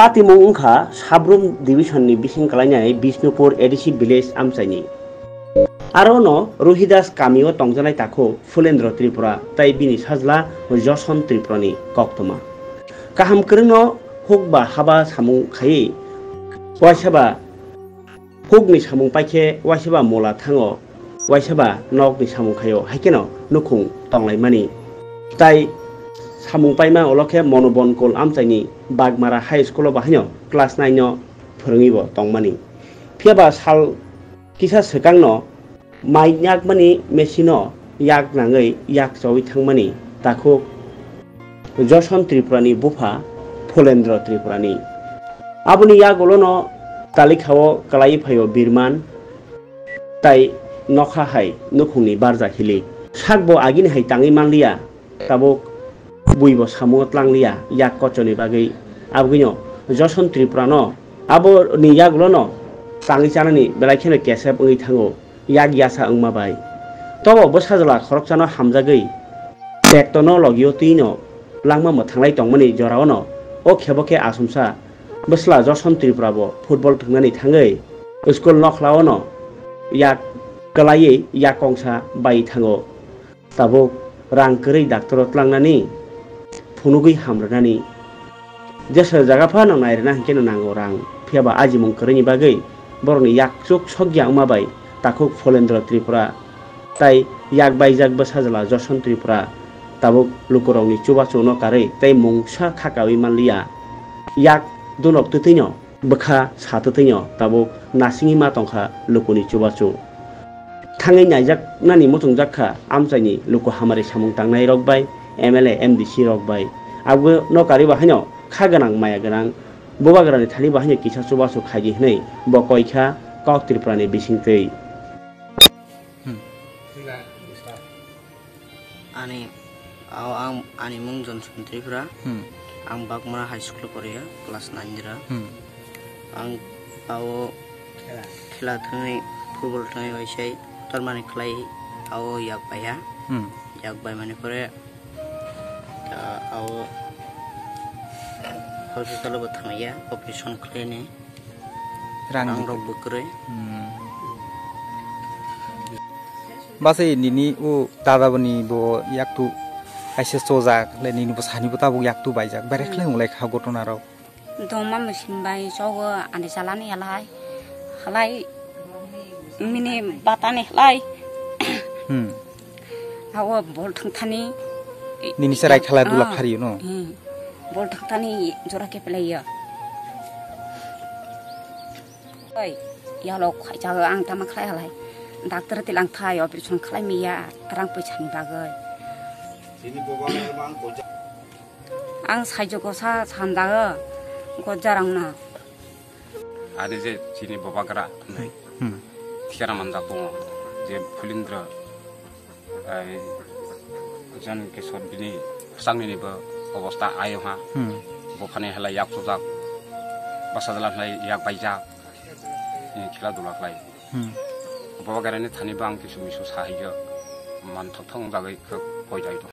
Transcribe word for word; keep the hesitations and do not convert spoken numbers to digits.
Patimung wngkha Sabrum Division ni bising kalainai Bishnupur A D C village amchaini. Aro no Rohidas kamio tongjanai takhuk Fulendra Tripura tai bini sajla Joson Tripura ni koktwma. Kaham kwrwngno huk ba haba samung khaiwi waisa ba hukni samung paikhe waisa ba mola thango, waisa ba nokni samung khaio, haikheno nukhung tonglaimani. Tai samung paima ulo khe Monobon Kol amchaini Bagmara High School o bahaino class nine no phwrwngwi bo tongmani. Phiya ba sal kisa swkangno mai yakmani machine o yak nangwi yak chowi thangmani takhuk Joson Tripurani bupha Pholendra Tripurani. Aboni yagulono talikhao kwlaiwi phaio Birman tai nokha hai nukhungni barja hili. Sakbo agini hai tangwi manliya, tabuk buibo samungo tlangliya yak kochoni bagwi. Abogwino Joson Tripurano aboni yagulono tangwi chanani belai kheno kesep wngwi thango. Yak yasa wngma bai. Tobo bwsajwla khoroksano hamjagwi tektono logio twino langma mwthanglai tongmani joraono o khebo khe asumsa bwsla Joson Tripura bo football thwngnani thangwi school nokhlaono yak kwlaiwi yak kongsa bai thango. Tabuk rang kwrwi doctoro tlangnani phunugwi hamrwnani. Jesa jaga phano nairwna hinkhe no nango rang, phiya ba ajimung kwrwini bagwi borokni yak chuk sokya wngma bai takhuk Pholendra Tripura tai yak baijak bwsajwla Joson Tripura tabuk lukurokni chubachu no karwi tei mungsa khakawi manliya. Yak dunok twtwino bwkha sa twtwino tabuk nasingwi ma tongkha lukuni chubachu. Thangwi naijaknani muchungjak kha amchaini luku hamari samung tangnai rok bai, M L A, M D C rok bai. Abo no kariba haino kha gwnang maya gwnang bubagrani thani bo haino kisa chubachu khaidi hwnwi bo koi kha kok Tripurani bisingtwi. Hmm. Ani, ao ang, ani mung Johnson Tripura. Hmm. Ang Bagmara High School o poriya, class nine dira. Hmm. Ang ao khela thangwi, football thangwi waisai tormani khlai ao yak baiya. Hmm. Yak bai mani pore, ta ao hospital o bo thangya, operation khlaini. Rang rang rok bo kwrwi. Hmm. Basai nini o dada boni bo yaktu kaisa chojak le nini bo sani bo tabuk yaktu baijak bere khlai wng lai kha gotona rok. Dongma machine bai chogo ani chalani halai. Halai mini batani halai. Hmm. Hago bol thangthani. Nini se rai khala dula ah, khariyo no? Hmm. Bol thangthani jora kepelaiya. Oi, yalo khaijago ang tama khlai halai. Doctor tilang thai operation khlai miya rang poisa ni bagoi. Ang saijo gosa sanjago gojarang na. Ani je chini bobagra hinwi hmm. Thikana manjak tongo je Phulindra, ai, Jan Kesor bini kwchangni bo obosta ayo ha. Hmm. Bo phani halai yak chujak, basa jala halai yak baijak, ni khela dula khlai. Hmm. Bobagrani thani bo ang kisu misu sahaiyo, man thok thok wng jagwi khe poidai to.